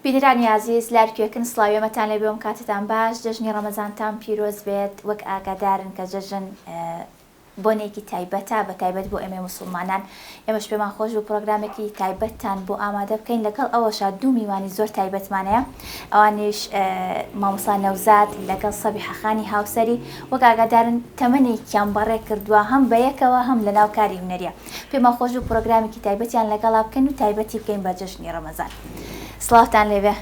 بینەرانی ئازیز لار کوێکن سڵاوی ئێمەتان لێبێ ئەم کاتەتان باش جەژنی ڕەمەزانتان پیرۆز بێت وەک ئاگادارن کە جەژن بۆنێکی تایبەتە بە تایبەت بۆ ئێمەی موسوڵمانان ئێمەش پێمان خۆش بوو پرۆگرامێکی تایبەتتان بۆ ئامادە بکەین لەگەڵ ئەوەشا دوو میوانی زۆر تایبەتمان هەیە ئەوانیش مامۆستا نەوزاد لەگەڵ سەبیحە خانی هاوسەری وەک ئاگادارن تەمەنێکیان بەڕێ کردووە هەم بەیەکەوە هەم لەناو کاری هونەریە پێمان خۆش بوو پرۆگرامێکی تایبەتیان لەگەڵا بکەین و تایبەتی بکەین بە جەژنی ڕەمەزان سڵاوتان لێبێ.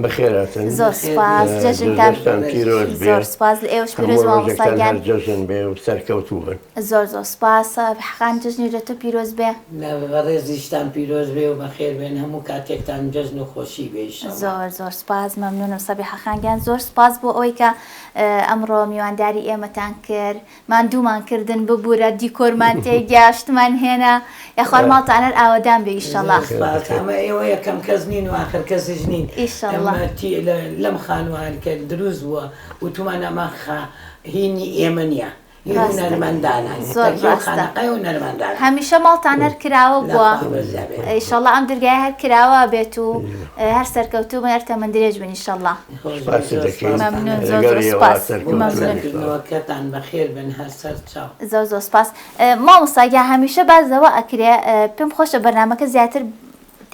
بەخێرهاتن. زۆر سوپاس جەژنتان جەژنتان پیرۆز بێ. زۆر سوپاس لە ئێوەش هەموو پیرۆز مامۆستا ڕۆژێکتان گیان. هەر جەژن بێ و سەرکەوتوو بن. زۆر زۆر سوپاس خان جەژنی لە تۆ پیرۆز بێ. لە بەڕێزیشتان پیرۆز بێ و بەخێر بێن هەموو کاتێکتان جەژن و خۆشی بێ ئیشەڵا. زۆر زۆر سوپاس مەمنونم سەبیحە خان گیان زۆر سوپاس بۆ ئەوەی کە ئەمڕۆ میوانداری ئێمەتان کرد ماندوومان کردن ببورە دیکۆرمان تێگیا شتمان هێنا یاخوار ماڵتان هەر ئاوەدان بێ ئیشەڵا. زۆر سوپاس ئەمە ئێوە یەکەم کەس نین و ئاخر کەسیش نین ئیشەڵا. ئەمە تی لەم خانووە کە دروست بووە وتومانە ئەمە خا هینی ئێمە نییە هی ڕاست دەکەی هونەرمەندانە زۆر تەکیە و ڕاستە خانەقای هونەرمەندانە. هەمیشە ماڵتان هەر کراوە لە بووە خوا بەرزا بێ. ئیشەڵا ئەم درگایە هەر کراوە بێت و هەر سەرکەوتوو بن هەر تەمەن درێژ بن ئیشەڵا. خۆش بێ سوپاست زۆر دەکەین سوپاستان مەمنون ئەکەم. زۆر لەگەڵ زۆر ئێوە سوپاس بۆ سەرکەوتوو مەمنون. بن ئیشەڵا. مەزنکردنەوەکەتان بەخێر بن هەر سەر چاو. زۆر زۆر سوپاس مامۆستا گیان هەمیشە باس لەوە ئەکرێ پێم خۆشە بەرنامەکە زیاتر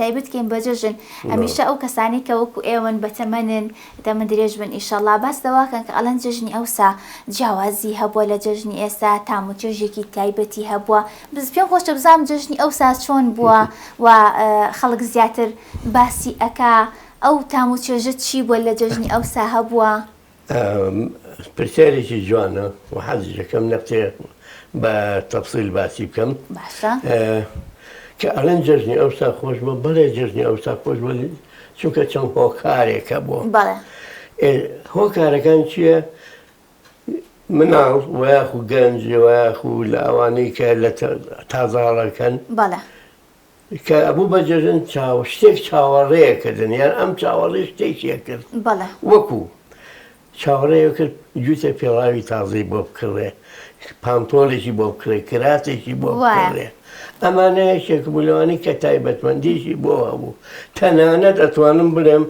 تایبەت کەین بە جەژن هەمیشە ئەو کەسانەی کە وەکو ئێوەن بەتەمەنن تەمەن درێژ بن ئیشەڵا باس لەوە کەن کە ئەڵێن جەژنی ئەوسا جیاوازی هەبووە لە جەژنی ئێستا تام و چێژێکی تایبەتی هەبووە بز پێم خۆشە بزانم جەژنی ئەوسا چۆن بووە و خەڵک زیاتر باسی ئەکا ئەو تام و چێژە چی بووە لە جەژنی ئەوسا هەبووە؟ پرسیارێکی جوانە و حەزیش ئەکەم نەختێ بە تەفسیل باسی بکەم. باشە. کە ئەڵێن جەژنی ئەوسا خۆش بووە، بەڵێ جەژنی ئەوسا خۆش بووە چونکە چەند هۆکارێک هەبووە. بەڵێ. هۆکارەکان چییە؟ مناڵ و یاخو گەنج و یاخو لە ئەوانەی کە لە تازە هەڵەکەن. بەڵێ. کە ئەبوو بە جەژن چاو شتێک چاوەڕێ ئەکردن یان ئەم چاوەڕێی شتێکی ئەکرد بەڵێ. وەکوو چاوەڕێ ئەکرد جووتە پێڵاوی تازەی بۆ بکڕێ پانتۆڵێکی بۆ بکڕێ کراسێکی بۆ وایە. بکڕێ ئەمانە یەکێک بوو لەوانەی کە تایبەتمەندیی بۆ هەبوو تەنانەت ئەتوانم بڵێم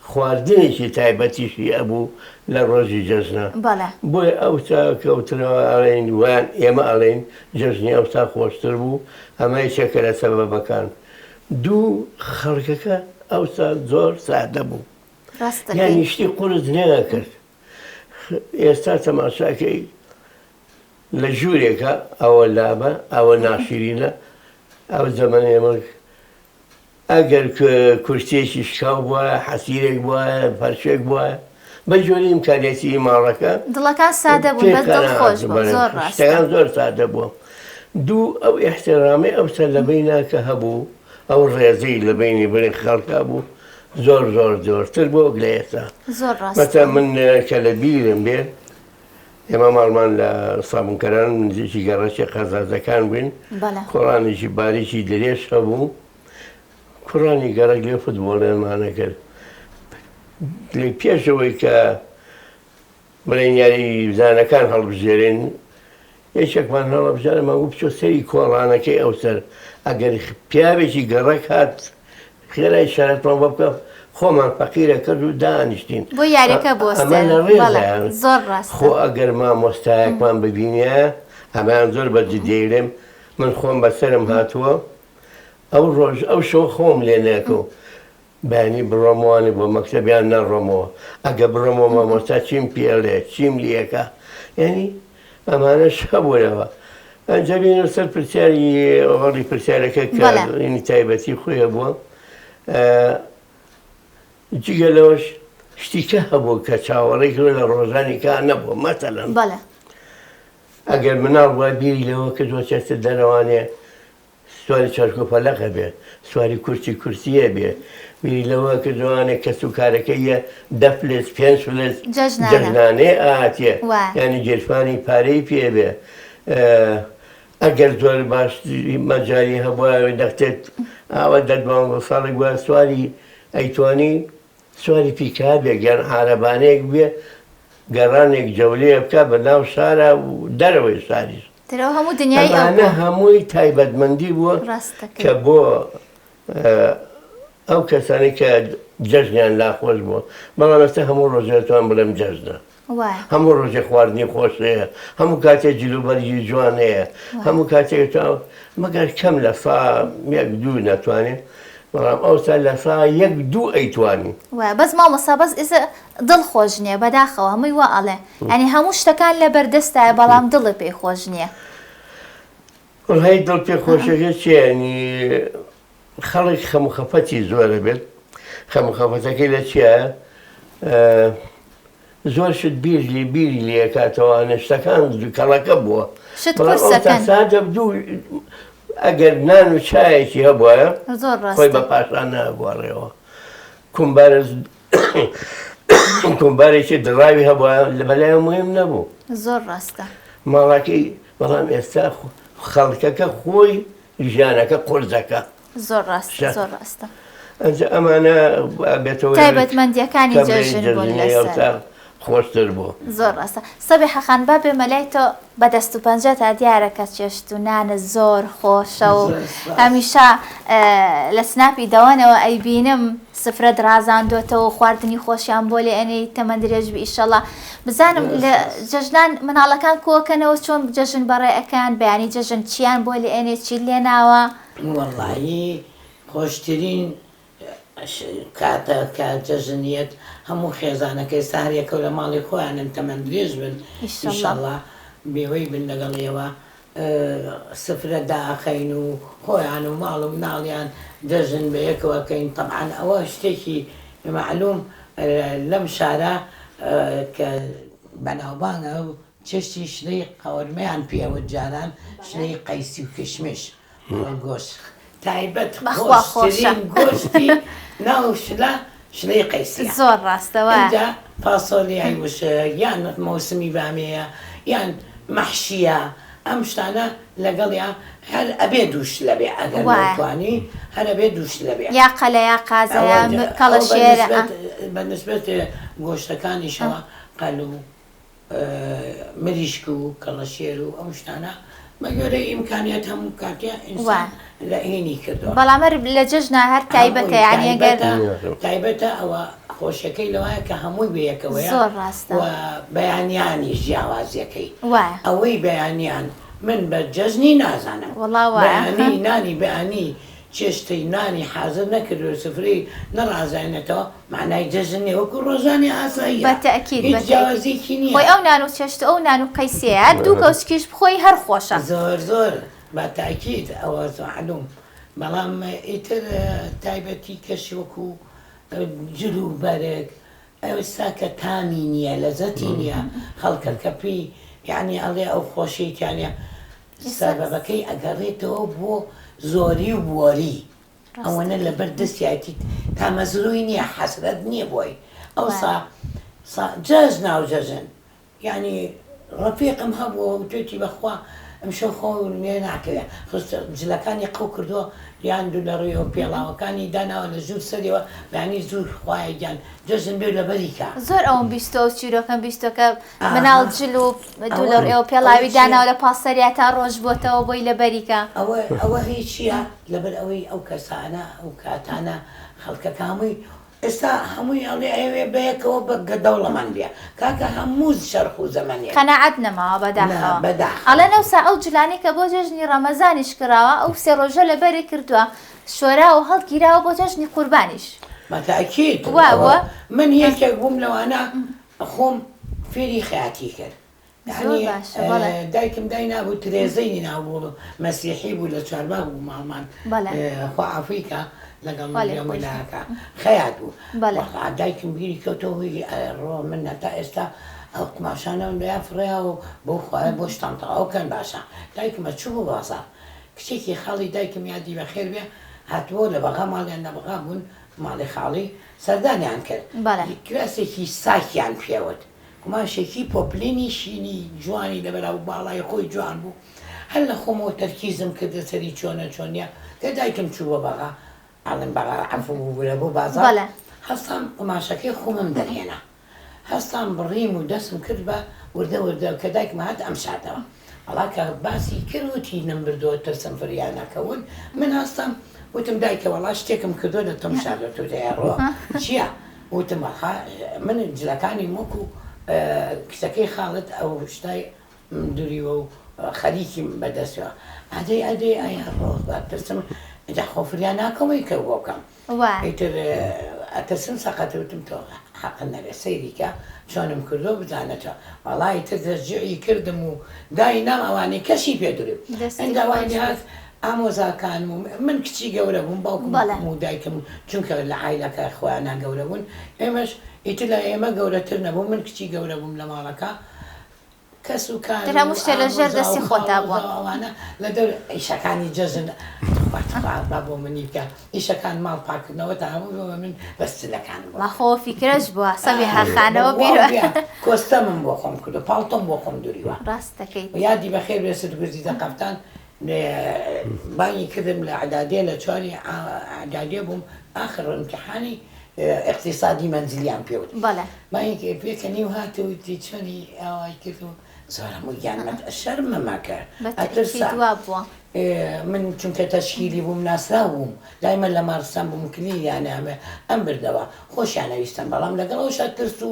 خواردنێکی تایبەتیشی ئەبوو لە ڕۆژی جەژنا. بەڵێ. بۆیە ئەوسا کەوتنەوە ئەڵێین وایان ئێمە ئەڵێین جەژنی ئەوسا خۆشتر بوو، ئەمە یەکێکە لە سەبەبەکان. دوو، خەڵکەکە ئەوسا زۆر سادە بوو. ڕاست دەکەی. یانی شتی قورس نەئەکرد. ئێستا تەماشاکەی لە ژوورێکا ئەوە لابە، ئەوە ناشیرینە، ئەو زەمەنی ئێمە ئەگەر کورسیەکی شکاو بوایە، حەسیرێک بوایە، فەرشێک بوایە، بە جۆری ئیمکانیەتی ماڵەکە دڵەکان سادە بوون پێ بەس دڵ قەناعەت خۆش بوو. بوو بەڵێ زۆر ڕاستە. شتەکان زۆر سادە بووە. دوو ئەو ئیحترامەی ئەوسا لە بەینا کە هەبوو، ئەو ڕێزەی لە بەینی بەین خەڵکا بوو زۆر زۆر زۆرتر بوو وەک لە ئێستا. زۆر ڕاستە. مەسەلەن من کە لە بیرم بێ ئێمە ماڵمان لە سابونکەران نزیکی گەڕەکی قەزازەکان بووین، بەڵێ. کۆڵانێکی باریکی درێژ هەبوو، کوڕانی گەڕەک لێ فوتبۆڵیانمان ئەکرد. لە پێش ئەوەی کە بڵێین یاریزانەکان هەڵبژێرین، یەکێکمان هەڵەبژارد، ئەمان گوت بچۆ سەری کۆڵانەکەی ئەوسەر، ئەگەر پیاوێکی گەڕەک هات خێرا ئیشارەتمان بۆ بکە، خۆمان فەقیرە کرد و دانیشتین. بۆ یاریەکە ئەمە بوەستێن. لە بەڵێ ڕێزایان. زۆر ڕاستە. خۆ ئەگەر مامۆستایەکمان ببینیایە، ئەمەیان زۆر بە جدی ئەیڵێم، من خۆم بەسەرم هاتووە، ئەو ڕۆژ ئەو شەو خۆم لێ نەکەوت بەیانی بڕۆمەوانێ بۆ مەکتەب یان نەڕۆمەوە ئەگە بڕۆمەوە مامۆستا چیم پێ ئەڵێ چیم لێکا یانی ئەمانەش هەبووەوە ئەنجا بێینەوە سەر پرسیاری ئەوەڵی پرسیارەکە کە بەڵێ. ینی تایبەتی خۆی هەبووە جگە لەوەش شتی کە هەبوو کە چاوەڕێی کردووە لە ڕۆژانی کە نەبووە مەسەلەن بەڵێ. ئەگەر مناڵ وای بیری لەوە کردووە چێتە دەرەوانێ سواری چەرخ و فەلەق ئەبێ، سواری کورسی کورسییە بێ، بیری لەوە کردوانێ کەس و کارەکەی یە دە فلس پێنج فلس جەژنانە. جەژنانەیە ئەهاتیە، وایە. یانی گیرفانی پارەی پێ بێ. ئەگەر زۆر باش مەجالی هەبوایە نەختێ ئاوا دە دوانزە ساڵێک بوایە سواری ئەیتوانی سواری پیکابێک یان عارەبانەیەک بێ گەڕانێک جەولەیە بکا بە ناو شارا و دەرەوەی شاریش. تر ئەو هەموو دنیای ئەو ئەمانە بوو. هەمووی تایبەتمەندی بووە ڕاست دەکەی. کە بۆ. ئەو کەسانەی کە جەژنیان لا خۆش بووە، بەڵام ئێستا هەموو ڕۆژێ ئەتوانم بڵێم جەژنە. وایە. هەموو ڕۆژێ خواردنی خۆش هەیە، هەموو کاتێ جلوبەرگی جوان هەیە، هەموو کاتێک تۆ مەگەر کەم لە سا یەک دوو نەتوانێ، بەڵام ئەوسا لە سا یەک دوو ئەیتوانی. وایە بەس مامۆستا بەس ئێستا دڵ خۆش نییە بەداخەوە هەمووی وا ئەڵێ یانی هەموو شتەکان لەبەردەستایە بەڵام دڵی پێی خۆش نییە. وەڵای دڵ پێ خۆشەکە چییە یانی خەڵک خەم و خەفەتی زۆر ئەبێت خەم و خەفەتەکەی لە چیایە زۆر شت بیر لێ بیری لێکاتەوە شتەکان کەڵەکە بووە شت قورسەکەن سادە دوو ئەگەر نان و چایەکی هەبوایە زۆر خۆی بە ڕاستە پاشان ناگۆڕێەوە کومبارە کومبارێکی دڕاوی هەبوایە لە بەلای مهم نەبوو زۆر ڕاستە ماڵەکەی بەڵام ئێستا خەڵکەکە خۆی ژیانەکە قورسەکە. زۆر ڕاستە زۆر ڕاستە. ئەنجا ئەمانە بێتەوە تایبەتمەندیەکانی جەژن بوون لەسەر خۆشتر بوو. زۆر ڕاستە سەبیحە خان با بێمە لای تۆ بە دەست و پەنجە تا دیارە کە چێشت و نانت زۆر خۆشە و هەمیشە لە سناپی دەوەنەوە ئەیبینم سفرەت ڕازاندۆتەوە و خواردنی خۆشیان بۆ لێ ئەنێی تەمەن درێژ بی ئیشەڵا بزانم لە جەژنان مناڵەکان کۆکەنەوە چۆن جەژن بەڕێ ئەکەن بەیانی جەژن چیان بۆ لێ ئەنێ چیت لێ ناوە؟ وەڵایی خۆشترین کاتە کە جەژن یەت هەموو خێزانەکە ئێستا هەر یەکەو لە ماڵی خۆیانن تەمەن درێژ بن ئیشەڵا بێوەی بن لەگەڵ ئێوە سفرە دائەخەین و خۆیان و ماڵ و مناڵیان جەژن بەیەکەوە ئەکەین تەبعەن ئەوە شتێکی مەعلوم لەم شارە کە بەناوبانگە و چێشتی شلەی قاورمەیان پێ ئەوت جاران شلەی قەیسی و کشمش گۆشت تایبەت بەخوا خۆشە. خۆشترین گۆشتی ناو شلە شلەی قەیسیە. زۆر ڕاستە وایە. ئینجا فاسۆلیای وشک یان مەوسمی بامێیە یان مەحشیە ئەم شتانە لەگەڵیا هەر ئەبێ دوو شلە بێ ئەگەر وایە. نەتوانی هەر ئەبێ دوو شلە بێ. یا قەلە یا قازە یا ئەوە کەڵەشێرە. بە نسبەت گۆشتەکانیشەوە قەل و مریشک و کەڵەشێر و ئەو شتانە بە گوێرەی ئیمکانیات هەموو کاتێ ئینسان لە هینی کردووە. بەڵام هەر لە جەژنا هەر تایبەتە یانی ئەگەر تایبەتە ئەوە خۆشیەکەی لەوایە کە هەمووی بەیەکەوەیە زۆر ڕاستە و بەیانیانیش جیاوازیەکەی وایە ئەوەی بەیانیان من بە جەژنی نازانم وەڵا وایە بەیانی نانی بەیانی چێشتی نانی حازر نەکردوە سفرەی نەڕازاینەتەوە مەعنای جەژن نیە وەکو ڕۆژانی ئاساییە بە تەئکید هیچ بە تەئکید جیاوازیەکی نیە. خۆی ئەو نان و چێشت و ئەو نان و قەیسیەیە هەر دوو کەوچکیش بخۆی هەر خۆشە. زۆر زۆر بە تاکید ئەوە مەعلوم بەڵام ئیتر تایبەتی کەش وەکو جل و بەرگ ئێستا کە تامی نیە لەزەتی نیە خەڵکەکە پێی یەعنی ئەڵێ ئەو خۆشیەی تیا نیە سەبەبەکەی ئەگەڕێتەوە بۆ زۆری و بۆری ئەوەنە لەبەر دەستیایەتی تامەزرۆی نییە حەسرەت نییە بۆی ئەوسا جەژن ناو جەژن یانی ڕەفیقم هەبووە وتوێتی بەخوا ئەمشەو خەوم لێ ناکەوێ خست جلەکانی قەو کردووە یان دوو لە ڕوویەوە پێڵاوەکانی داناوە لە ژوور سەریەوە بەیانی زوو خوایە گیان جەژن بێ لەبەری کا. زۆر ئەوم بیستوە ئەو چیرۆکەم بیستوە کە مناڵ جل و دوو لە ئەوە ڕوویەوە ئەوە پێڵاوی چیە؟ داناوە لە پاڵ سەریا تا ڕۆژ بۆتەوە بۆی لەبەری کا. ئەوە ئەوە هی چیە؟ لەبەر ئەوەی ئەو کەسانە ئەو کاتانە خەڵکەکە هەمووی ئێستا هەمووی ئەڵێ ئەیەوێ بەیەکەوە بە گە دەوڵەمەند بێ کاکە هەموو چەرخ و زەمەنێک. قەناعەت نەماوە نا بەداخەوە. بەداخەوە. ئەڵێن ئەوسا ئەو جلانەی کە بۆ جەژنی ڕەمەزانیش کڕاوە ئەو سێ ڕۆژە لەبەری کردووە شۆراوە و هەڵگیراوە بۆ جەژنی قوربانیش. بە تاکید وا ئەوە وە. من یەکێک بووم لەوانە خۆم فێری خەیاتی کرد زۆر یەعنی باشە بەڵێ. دایکم داینابوو ترێزەی ناوبوو مەسیحی بوو لە چوارباغ بوو ماڵمان بەڵێ. خوا عەفوی کا لەگەڵ خوا لێ من خۆش بێ. لاکە خەیات بوو بەڵێ. وەڵا دایکم بیری کەوتەوە وی ڕۆ من هەتا ئێستا ئەو قوماشانەم لەیا فڕێیاوە و بەو خوایە بۆ شتان تەواو کەن باشە دایکم ئەچوو بۆ بازاڕ کچێکی خاڵی دایکم یادی بەخێر بێ هاتبۆوە لە بەغا ماڵیان لە بەغا بوون ماڵی خاڵی سەردانیان کرد بەڵێ. کراسێکی ساکیان پێوت قوماشێکی پۆپلینی شینی جوانی لەبەرا بوو باڵای خۆی جوان بوو هەر لە خۆمەوە تەرکیزم کردە سەری چۆنە چۆن نیە کە دایکم چوو بۆ بەغا ئەڵێم بەغا عەفو ببورە بۆ بازاڕ بەڵێ. هەستام قوماشەکەی خۆمم دەرهێنا هەستام بڕیم و دەسم کرد بە وردە وردە کە دایکم هات ئەمشاردەوە وەڵا کە باسی کرد وتی نەمبردووە ترسم فریا نەکەون من هەستام. وتم دایکە وەڵا شتێکم کردوە لە تۆم شاردۆتەوە وتی ئەڕۆ چیە وتم وەڵا من جلەکانیم وەکو کچەکەی خاڵت ئەو شتای دوریوە و خەریکیم بە دەستەوە ئەدەی ئەدەی ئەی ئەڕۆ ئەترسم جا خۆ فریا ناکەوم کە بۆ بکەم ئیتر ئەترسم سەقەتە وتم تۆ حەقت نەبێ سەیری کە چۆنم کردوە بزانە چۆن وەڵا ئیتر تەشجیعی کردم و داینام ئەوانەی کەشی پێ دوریم ئینجا وای لێهات ئامۆزاکانم و من کچی گەورە بووم باوکم و دایکم چونکە لە عایلەکە خۆیانا گەورە بوون ئێمەش ئیتر لە ئێمە گەورەتر نەبوو من کچی گەورە بووم لە ماڵەکە کەس و کار تر هەموو شتێ لە ژێر دەستی خۆتا بووە. و ئامۆزا و خاڵۆزا و ئەوانە لە دەور ئیشەکانی جەژن تخوا تخوا با بۆ منی بکە ئیشەکان ماڵ پاکردنەوە تا هەموو بۆ من بەس جلەکانم بۆ ما خۆ فیکرەش بووە سەبیحە خانەوە بیر کۆستەمم بۆ خۆم کردو پاڵتۆم بۆ خۆم دوریوە ڕاست دەکەیت. یادی بەخێر بێ ست گوزیدە قەفتان بانگی کردم لە ئەعدادیە لە چواری ئەعدادیە بووم ئاخر ئیمتیحانی ئیقتیسادی مەنزلیان پێ وت بەڵێ. بانگی کرد پێکەنی و هات و وتی چۆنی ئاوای کرد و زۆر هەموو گیانمەت شەرمم ئەکرد بە تەئکید ئەترسام وا بووە. من چونکە تەشکیلی بووم ناسراو بووم دایمە لە مارستان بووم کلیلیان ئەم بردەوە خۆشیان ئەویستم بەڵام لەگەڵ ئەوشا ترس و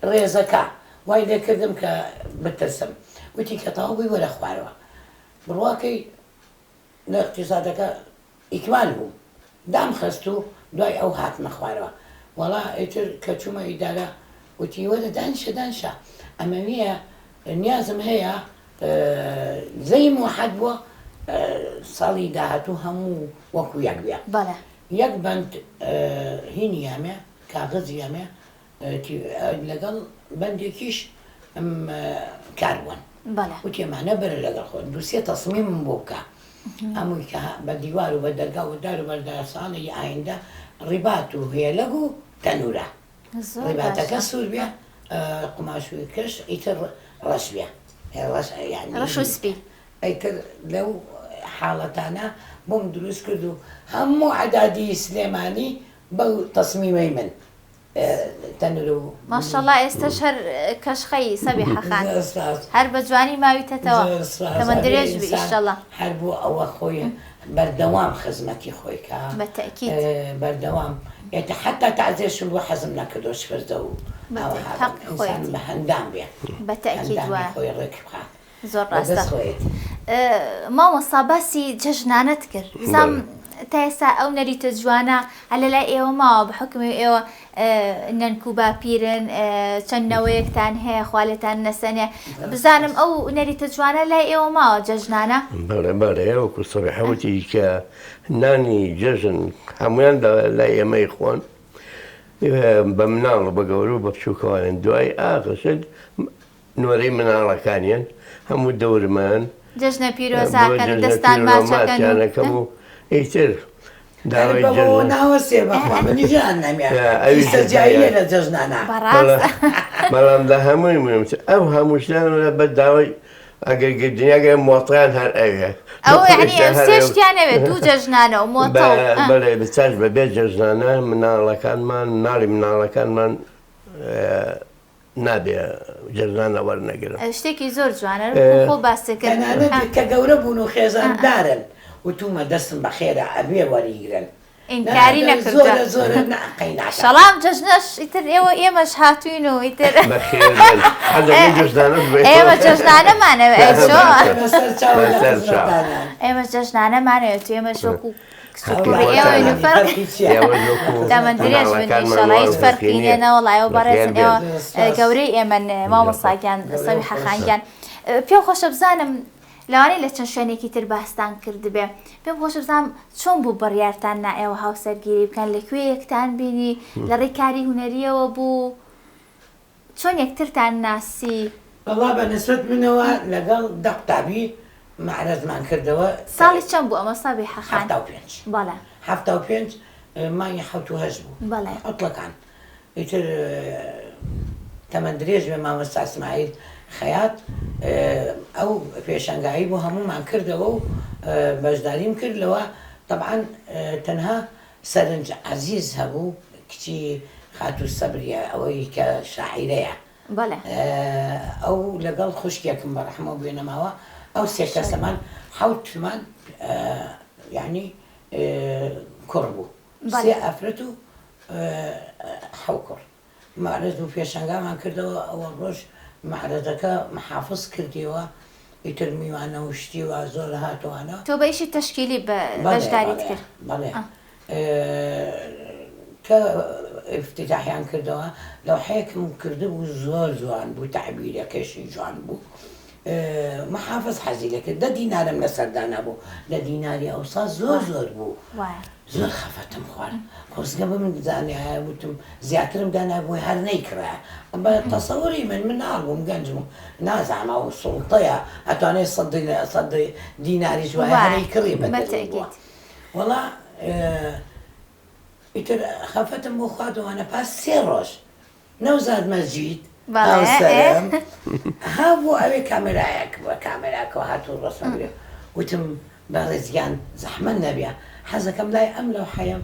ڕێزەکە وای لێکردم کە بترسم وتی کە تەواو بووی وەرە خوارەوە بڕواکەی لە ئیقتیسادەکە ئیکمال بووم دام خست و دوای ئەو هاتمە خوارەوە وەڵا ئیتر کە چوومە ئیدارە وتی وەرە دانیشە دانیشە ئەمەویە نیازم هەیە زەی موحەد بووە ساڵی داهاتوو هەموو وەکو یەک بێ بەڵێ. یەک بەند هینی یامێ کاغەزی یامێ لەگەڵ بەندێکیش کاربوون وتی ئەمانە بەرە لەگەڵ خۆت دووسێ تەسمیمم بۆ بکە هەمووی کە بە دیوار و بە دەرگا و دار و بەردا ساڵی ئایندە ڕیبات و هێلەگ و تەنورە ڕیباتەکە سوور بێ قوماش و کەش ئیتر ڕەش بێ ڕەش و سپی ئیتر لەو حاڵەتانە بۆم دروست کرد و هەموو عەدادی سلێمانی بەو تەسمیمەی من تەنور و ماشەڵا ئێستەش هەر کەشخەی سەبیحە خان زۆر سپاس هەر بە جوانی ماویتەتەوە زۆر سپاس تەمەن ئەبێ درێژ بی ئینسان ئیشەڵا هەر بۆ ئەوە خۆی بەردەوام خزمەتی خۆی کا بە تەئکید بەردەوام ئێتە حەتا تەعزیەشم بۆ حەزم نەکردوە شپرزە و بە ئاوەها تەئکید بم حەقی ئینسان خۆیەتی بە هەندام بێ بە تەئکید هەندامی وایە خۆی ڕێک بخا زۆر بە ڕاستە دەست خۆیەتی. مامۆستا باسی جەژنانەت کرد بزانم بەڵێ. تا ئێستا ئەو نەریتە جوانە هەر لەلای ئێوە ماوە بە حوکمی ئێوە نەنک و باپیرن چەند نەوەیەکتان هەیە خوا لێتان نەسەنێ بزانم ئەو نەریتە جوانە لای ئێوە ماوە جەژنانە؟ بەڵێ بەڵێ وەکو سەبیحە وتی کە نانی جەژن هەموویان لە لای ئێمەی خۆن بە مناڵ و بە گەورە و بە بچووکەوانن دوای ئاخر شت نۆرەی مناڵەکانیان هەموو دەورمان جەژنە بۆ پیرۆزاکەن و جەژنە دەستان پیرۆزە ماچەکەن و ماچیان ئەکەم و ئیتر هەر داوای بەوەوە جەژنە ناوەستێ بەخوا منیش جەهەنەمیە ئەویش ئیستا جیاییە لە جەژنانا. بەڕاست بەڵام لە هەمووی مهمتر ئەو هەموو شتانە بە داوای ئەگەر دنیا گەر مۆتەیان هەر ئەوێ ئەو یعنی سێ شتیان ئەوێ دوو جەژنانە و مۆتە و بەڵێ بچاش بەبێ جەژنانە مناڵەکانمان مناڵی مناڵەکانمان نابێ جەژنانە وەرنەگرن. شتێکی زۆر جوانە خۆ باست کرد. تەنانەت کە گەورە بوون و خێزاندارن وتومە دەستم بەخێرە ئەبێ وەریگرن. ئینکاری نەکردوە. زۆرە زۆرە نا قەیناکە. شەڵام جەژنەش ئیتر ئێوە ئێمەش هاتوین و ئیتر. بەخێر بێن حەزەکەی جەژنانەش بێ. ئێمە جەژنانەمانەوێ ئەی چۆن. بەسەر چاو لە بەسەر چاو. خزمەتانان. ئێمەش جەژنانەمانەوێ تو ئێمەش وەکو حەقی کوڕی ئێوەین و خۆتانە. فەرق فەرقی چیە؟ ئێوەش وەکو تەمەن درێژ بن مناڵەکانمان ئیشەڵا هیچ وان فەرقی فەرقی نیە نیە. نەوەڵا ئێوە بەخێر بەڕێزن بێن. ئێوە زۆر سپاس. گەورەی ئێمەن مامۆستا گیان گەورەی سەبیحە خان خۆشە. گیان پێم خۆشە بزانم لەوانەیە لە چەند شوێنێکی تر باستان کردبێ پێم خۆشە بزانم چۆن بوو بڕیارتان نا ئێوە هاوسەرگیری بکەن لە کوێ یەکتان بینی لە ڕێی کاری هونەریەوە بوو چۆن یەکترتان ناسی؟ وەڵا بە نسبەت منەوە لەگەڵ دە قوتابی مەعرەزمان کردەوە. ساڵی چەند بوو ئەمە سەبیحە خان؟ 75. بەڵێ. 75 مانگی حەوت و هەشت بوو. بەڵێ. عوتڵەکان. ئیتر تەمەن درێژ بێ مامۆستا ئیسماعیل خەیات ئەو پێشەنگایی بۆ هەموومان کردەوە و بەشداریم کرد لەوە تەبعەن تەنها سەرنج عەزیز هەبوو کچی خاتوو سەبریە ئەوەی کە شاعیرەیە بەڵێ. ئەو لەگەڵ خوشکێکم بە ڕەحمەوە بێ نەماوە ئەو سێ کەسەمان حەوتمان یانی. کوڕ بوو سێ ئافرەت و حەو کوڕ. مەعرەز و پێشانگامان کردەوە ئەوە ڕۆژ مەعرەزەکە محافز کردیەوە ئیتر میوانە و شتی وا زۆر هاتوانە. تۆ بە ئیشی تەشکیلی بەشداریت کرد؟ بەڵێ کە ئیفتیتاحیان کردەوە لەوحەیەکم کردبوو زۆر جوان بوو تەعبیرەکەشی جوان بوو محافز حەزی لێ کرد دە دینارم لەسەر دانابوو دە دیناری ئەوسا زۆر زۆر بوو زۆر خەفەتم خوارد خۆزگە بمن بزانیایە وتم زیاترم دانابوو هەر نەیکڕایە بە تەسەوری من مناڵ بووم گەنج بووم نازانم ئەو سوڵتەیە ئەتوانێ سەد دیناریش وایە هەر ئەیکڕی بە دڵی بووە وەڵا ئیتر خەفەتم بۆ خوارد وانە پاس سێ ڕۆژ نەوزاد مەجید هاوسەرم ها بۆ ئەوێ کامێرایەک بووە کامێراکەوە هاتوو ڕەسم گرێ وتم بەڕێز گیان زەحمەت نەبێ حەزەکەم لای ئەم لەوحەیەم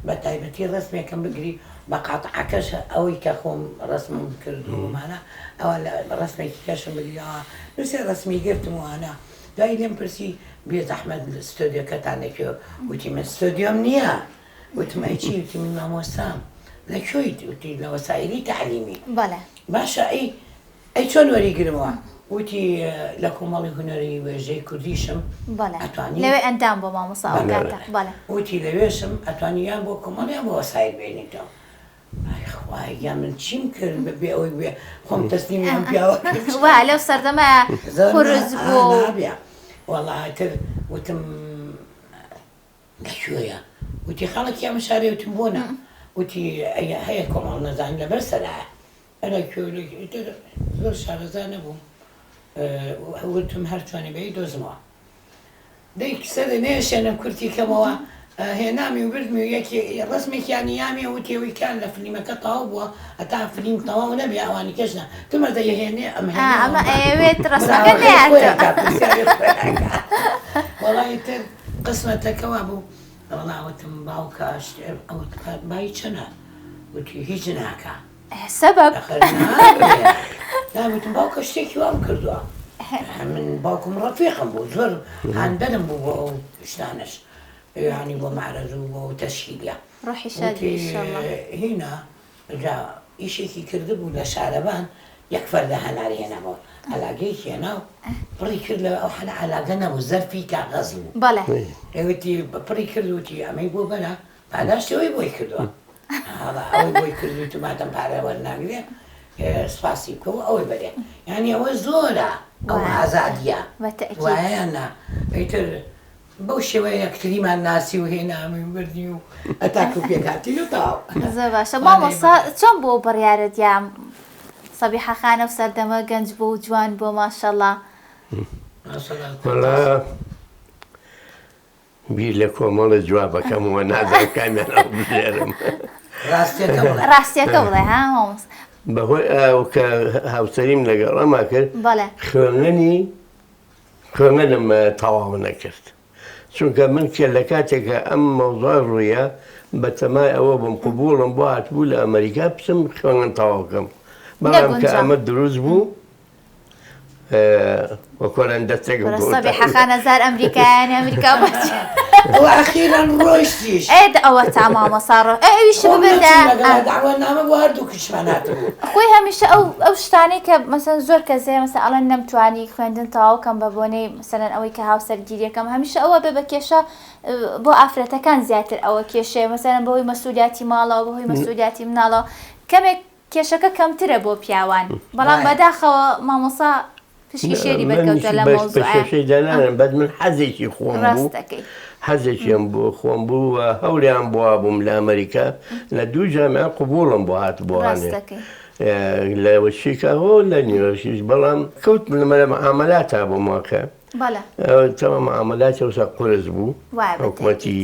بە تایبەتی ڕەسمێکم بگری بە قاتعەکەش ئەوەی کە خۆم ڕەسمم کرد و ئەمانە ئەوە لە ڕەسمێکی کەشم بگری ئەوە دوو سێ ڕەسمی گرتم و ئەوانە دوایی لێم پرسی بێ زەحمەت ستۆدیۆکەتان لە کوێ وتی من ستۆدیۆم نییە وتم ئەی چی؟ وتی من مامۆستام. لە کوێیت؟ وتی لە وەسائیلی تەعلیمی. بەڵێ. باشە ئەی ئەی چۆن وەریگرمەوە؟ وتی لە کۆمەڵی هونەری وێژەی کوردیشم بەڵێ. ئەتوانی. لەوێ ئەندام بووە مامۆستا ئەو کاتە. بەڵێ. وتی لەوێشم ئەتوانی یان بۆ کۆمەڵ یان بۆ وەسائیل بێنیتەوە. ئای خوایە گیان من چیم کرد بەبێ ئەوەی بێ خۆم تەسلیمی ئەم پیاوە کرد. وا لەو سەردەمە قورس بوو. نابێ. وەڵا ئیتر وتم لە کوێیە؟ وتی خەڵکی ئەم شارەی وتم بۆ نا؟ وتی ئەی هەیە کۆمەڵ نەزانی لەبەر سەرایە ئەرا کوێ لە کوێ ئیتر زۆر شارەزا نەبووم وتم هەر چۆنی بێ دۆزمەوە دەی سەرێ نەیەشێنم کورتی کەمەوە هێنامی و بردمی و یەکی ڕەسمێکیان یامی وتی ئەوی کان لە فلیمەکە تەواو بووە هەتا فلیم تەواو نەبێ ئەوانی کەش نا تمە دەیهێنێ ئەم هێنێ ئەمە ئەیەوێت ڕەسمەکە نەیاتەوە وەڵا ئیتر قسمەتەکە وابوو وەڵا وتم باوکە بای چەنە وتی هیچ ناکا سەبەب نا وتم باوکە شتێکی وام کردووە من باوکم ڕەفیقم بوو زۆر هاندەرم بوو بۆ ئەو شتانەش یانی بۆ مەعرەز و بۆ تەشکیلیە ڕۆحی شاد بێ ئیشەڵا هینا جا ئیشێکی کردبوو لە شارەبان یەک فەردە هەناری هێنابووە عەلاگەیەکی هێنا و پڕی کرد لە ئەو حەلە عەلاگە نەبوو زەرفی کاغەز بوو. بەڵێ. وتی پڕی کرد وتی ئەمەی بۆ بەرە پاداشتی ئەوەی بۆی کردووە ئەوەی بۆی کردوویت و مادەم پارە وەرناگرێ سوپاسی بکە و ئەوەی بەرێ یانی ئەوە زۆرە ئەو ئازادیە وایە یان نا ئیتر بەو شێوەیە یەکتریمان ناسی و هێنامی و بردی و ئەتاکو پێک هاتین و تەواو. زۆر باشە مامۆستا چۆن بوو ئەو بڕیارەت یا سەبیحە خان ئەو سەردەمە گەنج بوو و جوان بووە ماشەڵا. وەڵا بیر لە کۆمەڵێ جوابەکەمەوە نازانم کامیان هەڵبژێرم. ڕاستیەکە بڵێ. ڕاستیەکە بڵێ ها مامۆستا. بەهۆی ئەو کە هاوسەریم لەگەڵ ئەما کرد بەڵێ. خوێندنی خوێندنم تەواو نەکرد چونکە من کە لە کاتێکە ئەم مەوزوع ڕوویە بە تەمای ئەوە بووم قبوڵم بۆ هاتبوو لە ئەمریکا بچم خوێندن تەواو کەم بەڵام کە ئەمە دروست بوو وەکۆران دەستێکم بۆ سەبیحە خان هەزار ئەمریکایان ئەمریکا بچ ئەوە ئەخیران ڕۆیشتیش ئێ ئەوە تا مامۆستا ڕۆ ئێ ئەویش خۆم ببردە نەچووم لەگەڵا دەعوەنامە بۆ هەردووکیشمان هاتبوو. خۆی هەمیشە ئەو ئەو شتانەی کە مەسەن زۆر کەس هەیە مەسەن ئەڵێن نەمتوانی خوێندن تەواو کەم بە بۆنەی مەسەلەن ئەوەی کە هاوسەرگیریەکەم هەمیشە ئەوە بێ بە کێشە بۆ ئافرەتەکان زیاتر ئەوە کێشەیە مەسەلەن بەهۆی مەسولیاتی ماڵەوە بەهۆی مەسولیاتی مناڵەوە کەمێک کێشەکە کەمترە بۆ پیاوان بەڵام بەداخەوە مامۆسا پشکی شێری بەرکەوتە لەم مەوزوعە. کێشەی دانانم بەس من حەزێکی خۆم بوو حەزێکیم بۆ خۆم بوو و هەوڵیان بۆ بووم لە ئەمریکا لە دوو جامیعە قبوڵم بۆ هات بۆ لە شیکاگۆ لە نیویۆرکیش بەڵام کەوت لە معاملاتا بووم واقع تەوا معاملاتی ئەوسا قورس بوو حکومەتی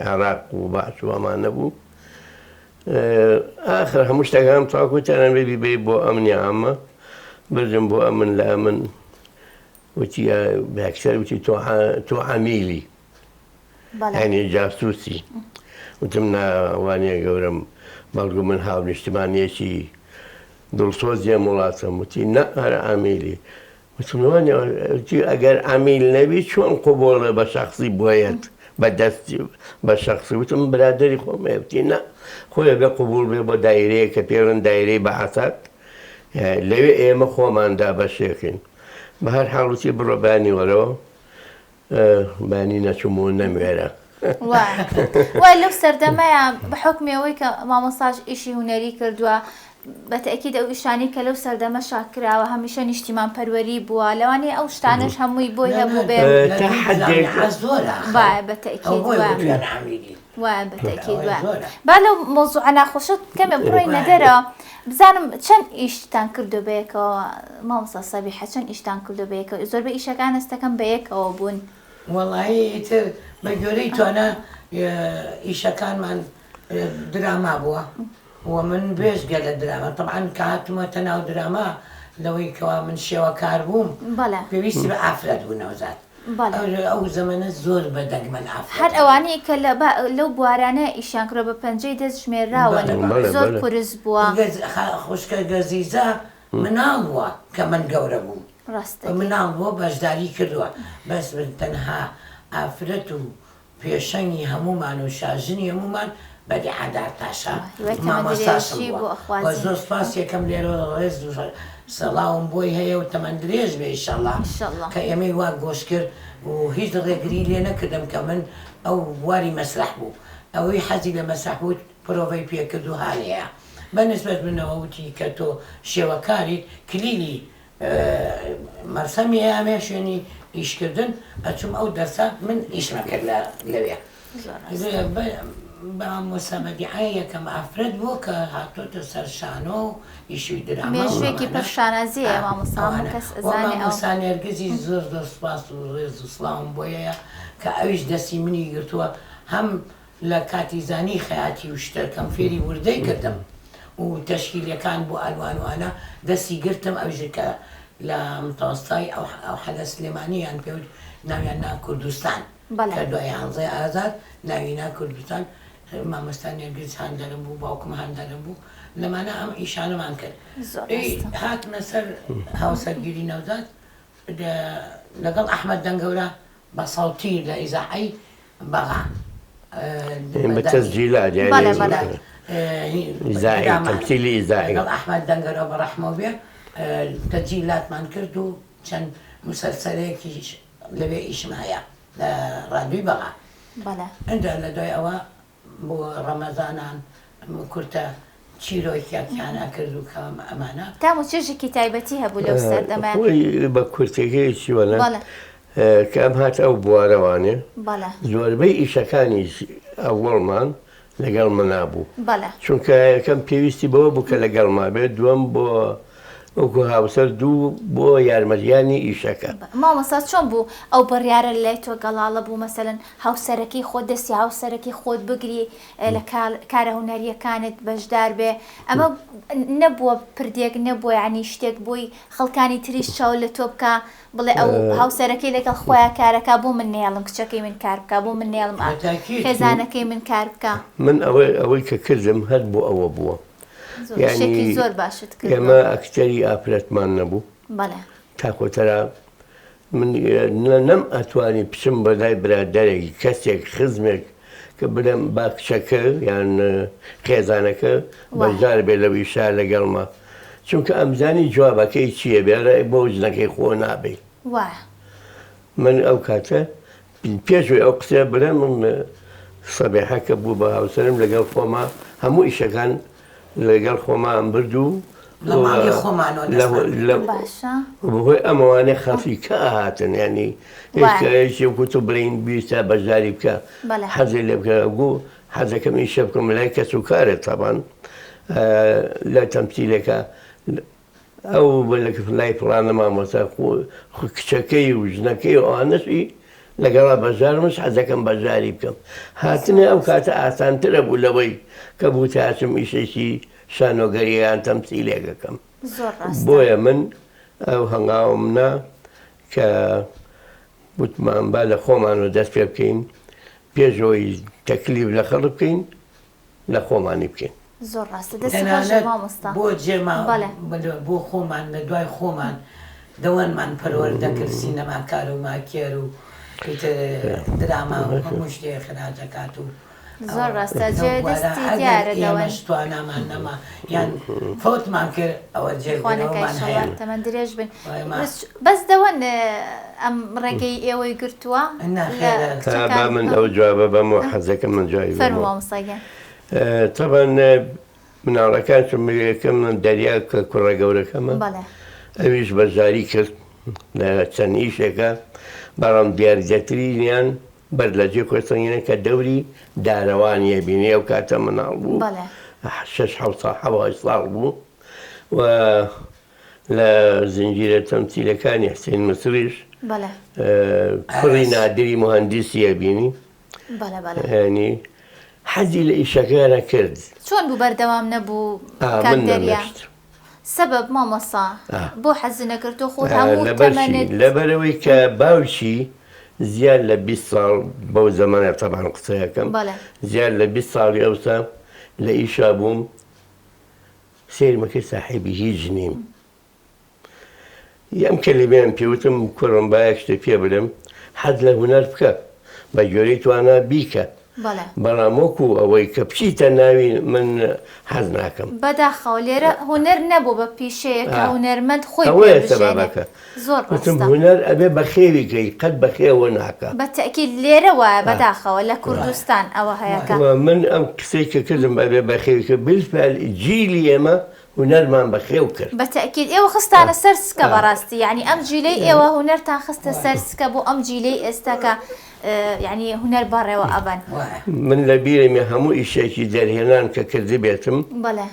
عێراق و بەعس و ئەمانە بوو ئاخر هەموو شتەکانم تەواو کرد تەنها بێ بیبەی بۆ ئەمنی عامە بردم بۆ ئەمن لە ئەمن وتی یەکسەر وتی تۆ عەمیلی یانی جاسوسی وتم نا وانیە گەورەم بەڵکو من هاونیشتمانیەکی دڵسۆزی ئەم وڵاتەم وتی نا هەر عەمیلی وتم وانیە وتی ئەگەر عەمیل نەبی چۆن قبوڵە بە شەخسی بۆیەت. بە دەستی بە شەخسی وتم برادەری خۆم هەیە وتی نا خۆی ئەبێ قبوڵ بێ بۆ دایرەیەک کە پێڵێن دایرەی بەعەسات لەوێ ئێمە خۆمان دابەشێکین بە هەر حاڵ وتی بڕۆ بەیانی وەرەوە بەیانی نەچووم و نەموێرا. وا لەو سەردەمەیە بە حوکمی ئەوەی کە مامۆستاش ئیشی هونەری کردووە بە تەئکید ئەو ئیشانەی کە لەو سەردەمەشا کراوە هەمیشە نیشتیمان پەروەری بووە لەوانەیە ئەو شتانەش هەمووی بۆی هەبووبێ تا حەدێک وایە بە تەئکید وایە وایە بە تەئکید وایە با لەو مەوزوعە ناخۆشە کەمێ بڕۆینە دەرەوە بزانم چەند ئیشتان کردووە بەیەکەوە مامۆستا سەبیحە چەند ئیشتان کردووە بەیەکەوە زۆربەی ئیشەکان هەستەکەم بەیەکەوە بوون. وەڵایی ئیتر بە گوێرەی توانا ئیشەکانمان دراما بووە و من بێجگە لە دراما تەبعەن کە هاتوومەتە ناو دراما لەوەی کەوا من شێوەکار بووم پێویستی بە ئافرەت بوو نەوزاد ئەو زەمەنە زۆر بە دەگمەن ئافرەت هەر ئەوانەی کە لەو بوارانە ئیشیان کردوە بە پەنجەی دەست ژمێرراون زۆر قورس بووە. خوشکە گەزیزە مناڵ بووە کە من گەورە بووم مناڵ بووە بەشداری کردووە بەس من تەنها ئافرەت و پێشەنگی هەموومان و شاژنی هەموومان بەدیعە دارتاشە مامۆستاشم بووە وە زۆر سوپاسی ئەکەم لێرەوە ڕێز و سڵاوم بۆی هەیە و تەمەن درێژ بێ ئیشەڵا کە ئێمەی وا گۆش کرد و هیچ ڕێگری لێ نەکردم کە من ئەو بواری مەسرەح بوو ئەوەی حەزی لە مەسرەح بوو پرۆڤەی پێ کرد و هانیە بە نسبەت منەوە وتی کە تۆ شێوەکاریت کلیلی مەرسەمی ئەیامێ شوێنی ئیش کردن ئەچوم ئەو دەرسە من ئیشمە کرد لە لەوێ مامۆستا بەدیعە یەکەم ئافرەت بوو کە هاتۆتە سەر شانۆ و ئیشی دراما و مێژوویەکی پڕ شانازییە مامۆستا هەموو کەس ئەزانێ ئەو مامۆستا نێرگزیش زۆر زۆر سوپاس و ڕێز و سڵاوم بۆی هەیە کە ئەویش دەستی منی گرتووە هەم لە کاتی زانی خەیاتی و شتەکەم فێری وردەی کردم و تەشکیلەکان بۆ ئەلوان و ئەنا دەستی گرتم ئەویش کە لە متەوەستای ئەو ئەوحەلە سلێمانی یان پێ وت ناویان نا کوردستان کە دوای یانزەی ئازار ناوی نا کوردستان مامۆستا نێرگز هاندەرم بوو باوکم هاندەرم بوو لەمانە ئەم ئیشانەمان کرد ئەی هاتمە سەر هاوسەرگیری نەوزاد لەگەڵ ئەحمەد دەنگەورە بە سەوتی لە ئیزاعەی بەغا بە تەسجیلات یانی بەڵێ بەڵێ ئیزاعی تەمسیلی ئیزاعی لەگەڵ ئەحمەد دەنگەرەوە بە ڕەحمەو بێ تەسجیلاتمان کرد و چەند موسەلسەلێکیش لەوێ ئیشم هەیە لە ڕادیۆی بەغا بەڵێ ئینجا لە دوای ئەوە بۆ ڕەمەزانان کورتە چیرۆکیەکیان ئەکرد و کە ئەمانە. تام و چێژێکی تایبەتی هەبوو لەو سەردەمە. خۆی بە کورتەکەی چی وەڵا بەڵێ. کە ئەم هاتە ئەو بوارەوانێ بەڵێ. زۆربەی ئیشەکانی ئەوەڵمان لەگەڵ منا بوو. بەڵێ. چونکە یەکەم پێویستی بەوە بوو کە لەگەڵما بێت، دووەم بۆ وەکو هاوسەر، دوو بۆ یارمەتیانی ئیشەکە. مامۆستا چۆن بوو ئەو بڕیارە لەلای تۆ گەڵاڵە بوو مەسەلەن هاوسەرەکەی خۆت دەستی هاوسەرەکەی خۆت بگری لە کارە هونەرییەکانت بەشدار بێ ئەمە نەبووە پردێک نەبووە یانی شتێک بۆی خەڵکانی تریش چاو لە تۆ بکا بڵێ ئەو هاوسەرەکەی لەگەڵ خۆیا کارەکا بۆ من نەیەڵم کچەکەی من کار بکا بۆ من نەیەڵم خێزانەکەی من کار بکا. من ئەوەی کە کردم هەر بۆ ئەوە بووە یانی زۆر باشت کردووە. ئێمە ئەکتەری ئافرەتمان نەبوو بەڵێ. تاکۆتەرا من نەم ئەتوانی بچم بە لای برادەرێک کەسێک خزمێک کە بلێم با کچەکە یان خێزانەکە بەشدار بێ لەو ئیشە لەگەڵما چونکە ئەمزانی جوابەکەی چییە بێ بۆ ژنەکەی خۆ نابێ من ئەو کاتە پێش ئەو قسەیە بڵێم من سەبیحە کە بوو بە هاوسەرم لەگەڵ خۆما هەموو ئیشەکان لەگەڵ خۆمان برد و لە ماڵی خۆمانەوە دەستمان کرد. باشە. بەهۆی ئەمەوانەی خەڵکی کە ئەهاتن یانی هیچ وەکو تۆ بڵێین بیستە بەشداری بکە حەزی لێ بکە گوو حەزەکەم ئیشە بکەم لای کەس و کارێ تەبان لە تەمسیلێکە ئەو لای فڵانە مامۆستا کچەکەی و ژنەکەی و ئەوانەشی لەگەڵا بەشدار منش حەزەکەم بەشداری بکەم هاتنێ ئەو کاتە ئاسانترە بوو لەوەی کە بوو تاچم ئیشێکی شانۆگەری یان تەمسیلێک ئەکەم زۆر ڕاستە. بۆیە من ئەو هەنگاوم نا کە وتمان با لە خۆمانەوە دەست پێ بکەین پێش ئەوەی تەکلیف لە خەڵک بکەین لە خۆمانی بکەین. زۆر ڕاستە دەست خۆش تەنانەت مامۆستا. بۆ جێما بەڵێ. بۆ خۆمان لە دوای خۆمان دەوەنمان پەروەردە کرد سینەماکار و ماکیەر و. ئیتر دراما و هەموو شتێ خراج ئەکات و زۆر ئەوە ڕاستە لەو جێ بوارە دەستی ئەگەر دیارە دەوەن. ئێمەش توانامان نەما یان فەوتمان کرد ئەوە خوا نەکا جێگرەوەمان ئیشەڵا هەیە تەمەن درێژ بن ئێمە بەس بەس دەوەن ئەم ڕێگەی ئێوەی گرتووە لە نەخێرە تا با کچەکان من ئەو جوابە بەمەوە حەزەکەم من جوابی فەرموو بەمەوە مامۆستا گیان. تەبعەن مناڵەکانشم یەکەم دەریا کە کوڕە گەورەکەمە بەڵێ. ئەویش بەشداری کرد لە چەند ئیشێکا بەڵام دیاردەترینیان بەر لە جێ کۆسەنگینە کە دەوری دارەوانیە بینی ئەو کاتە مناڵ بوو بەڵێ. شەش حەوت ساڵ حەوت ساڵ بوو و لە زنجیرە تەمسیلەکانی حسین مسریش بەڵێ. کوڕی ئاراس. نادری موهەندیسیە بینی بەڵێ بەڵێ. یانی حەزی لە ئیشەکە کرد. چۆن بوو بەردەوام نەبوو ئا کاک من دەریا؟ نەمێشت. سەبەب مامۆستا ئا. بۆ حەزت نەکرد تۆ خۆت هەموو لەبەر چی؟ تەمەنت. لەبەرئەوەی کە باوکی زیاد لە 20 ساڵ بەو زەمەنە تەبعەن قسەیەکەم بەڵێ. زیاد لە 20 ساڵی ئەوسا لە ئیشا بووم سەیرمەکەی ساحێبی هیچ نیم. ئەم کەلیمەیان پێ وتم، کوڕم با یەک شتت پێ بلێم، حەز لە هونەر بکە، بە گوێرەی توانا بیکە، بەڵام وەکو ئەوەی کە بچیتە ناوی من حەز ناکەم. بەداخەوە لێرە هونەر نەبوو بە پیشەیەک کە هونەرمەند خۆی پێ ئەوەیە بژێنێ. سەبەبەکە. زۆر وتم ڕاستە. هونەر ئەبێ بەخێوی کەی، قەت بەخێوە ناکا. بە تەئکید لێرە وایە بەداخەوە لە کوردستان ئەوە هەیە کە. من ئەم قسەی کە کردم ئەبێ بەخێوی کە، بالفعل جیلی ئێمە هونەرمان بەخێو کرد. بە تەئکید ئێوە خستتانە سەر سکە بەڕاستی یانی ئەم جیلەی ئێوە هونەرتان خستە سەر سکە بۆ ئەم جیلەی ئێستا کە یانی هونەر بەڕێوە ئەبەن. من لە بیرمە هەموو ئیشێکی دەرهێنان کە کردبێتم بەڵێ.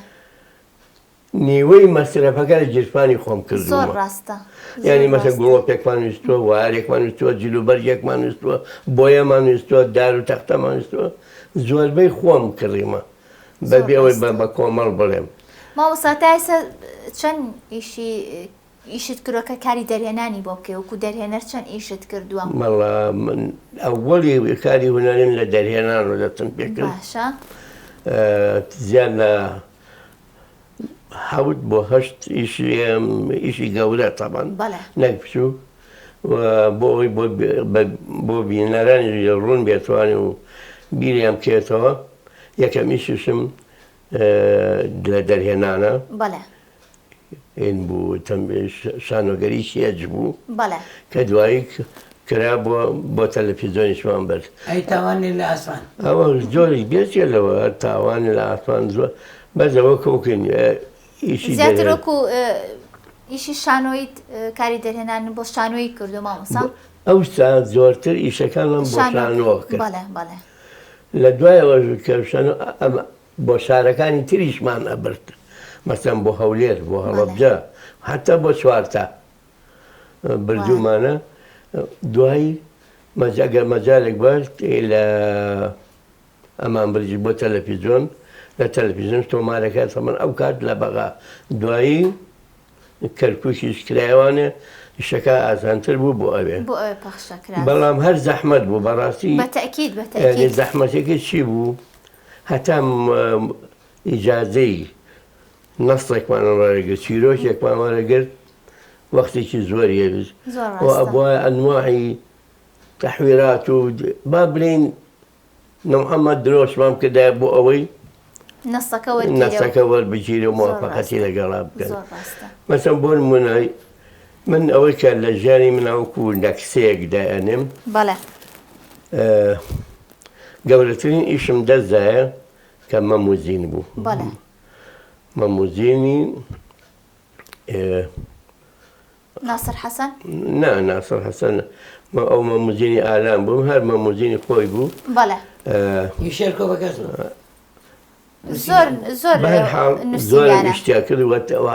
نیوەی مەسرەفەکە لە گیرفانی خۆم زۆر کردوومە. ڕاستە یانی زۆر مەسە ڕاستە. گڵۆپێکمان ویستووە، وایەرێکمان ویستووە، جلوبەرگێکمان ویستووە، بۆیەمان ویستووە، دار و تەختەمان ویستووە، زۆربەی خۆم کڕیمە. زۆر بەبێ ئەوەی ڕاستە. بە کۆمەڵ بڵێم. مامۆستا تا ئێستا چەند ئیشی ئیشت کردوە کە کاری دەرهێنانی بۆ بکەی وەکو دەرهێنەر چەند ئیشت کردووە؟ وەڵا من ئەوەڵی کاری هونەریم لە دەرهێنانەوە دەستم پێ کرد. باشە. زیاد لە حەوت بۆ هەشت ئیشی ئیشی گەورە تەبعەن بەڵێ. نەک بچووک و بۆ ئەوەی بۆ بۆ بینەرانیش ڕوون بێتوانێ و بیریان بکەوێتەوە یەکەم ئیشیشم لە دەرهێنانە. بەڵێ. ئین بوو شانۆگەری شێج بوو. بەڵێ. کە دوایی کرا بۆ بۆ تەلەفیزیۆنیشمان برد. ئەی تاوانی لە ئاسمان. ئەوە زۆری بێچێ لەوە تاوانی لە ئاسمان زۆر بەس ئەوە کەوکن ئیشی زیاتر وەکو ئیشی شانۆیت کاری دەرهێنان بۆ شانۆیی کردو مامۆستا؟ ئەوسا زۆرتر ئیشەکانمان بۆ شانۆ کرد. بەڵێ بەڵێ. لە دوایەوە کە شانۆ بۆ شارەکانی تریشمان ئەبرد مەسەن بۆ هەولێر بۆ هەڵەبجە حتا بۆ چوارتا بردوومانە دوای ئەگەر مەجالێک بەرد لە ئەمان برجی بۆ تەلەفیزیۆن لە تەلەفیزیۆن تۆمارەکە تەمەن ئەو کات لە بەغا دوایی کەرکوکیش کرایەوانێ ئیشەکە ئاسانتر بوو بۆ ئەوێ بۆ ئەوێ پەخشەکرا بەڵام هەر زەحمەت بوو بەڕاستی بە تەئکید بە یعنی تەئکید زەحمەتەکە چی بوو هەتا ئیجازەی نەسێکمان وەرەگرت چیرۆکێکمان وەرەگرت وەختێکی زۆری هەویست زۆر و ڕاستە ئەبوایە ئەنواعی تەحویرات و با بلێین نەوعەمە درۆشمان بکردایە بۆ ئەوەی نەسەکە وەرگیرێ و نەسەکە وەربگیرێ و زۆر موافەقەتی ڕاستە لەگەڵا بکەن زۆر ڕاستە مەسەن بۆ نمونە من ئەوەی کە لە ژیانی منە وەکو نەکسەیەک دایئەنێم بەڵێ گەورەترین ئیشم دەستدایە کە مەموزین بوو بەڵێ مەموزینی ناسر حەسەن؟ نا ناسر حەسەن ئەو مەموزینی ئالان بوو هەر مەموزینی خۆی بوو بەڵێ ی شێرکۆ بەکەس بوو زۆر زۆر بەهەرحاڵ زۆرم نووسیویانە ئیشتیا کرد و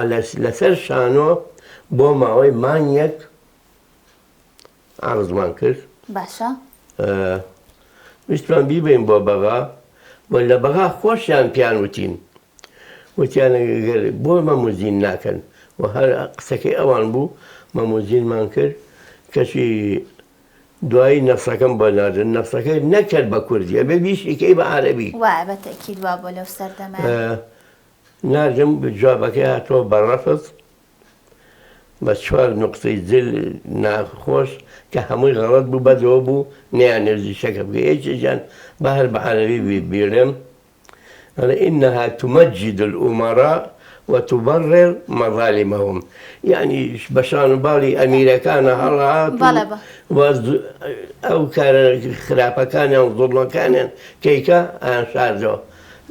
لەسەر شانۆ بۆ ماوەی مانگێک عەرزمان کرد باشە ویستمان بیبەین بۆ بەغا و لە بەغا خۆشیان پیان وتین وتیان گەر بۆ مەموزین ناکەن و هەر قسەکەی ئەوان بوو مەموزینمان کرد کەچی دوایی نەسەکەم بۆ ناردن نەسەکەی نەکرد بە کوردی ئەبێ بیشیکەی بە عەرەبی. وایە بە تەئکید وا بووە لەو سەردەمە. ناردم جوابەکەی هاتەوە بە ڕەفز. بە چوار نوقتەی جل ناخۆش کە هەمووی غەڵەت بوو بەدەوە بوو نەیانەویست ئیشەکە بکەن یەکێکیان با هەر بە عەرەبی بیڵێم ئەڵێ انها تمجد الامراء وتبرر مظالمهم یعنی بە شان و باڵی ئەمیرەکانە هەڵهات و ئەو کارە خراپەکانیان زوڵمەکانیان کەیکە ئەیان شاردەوە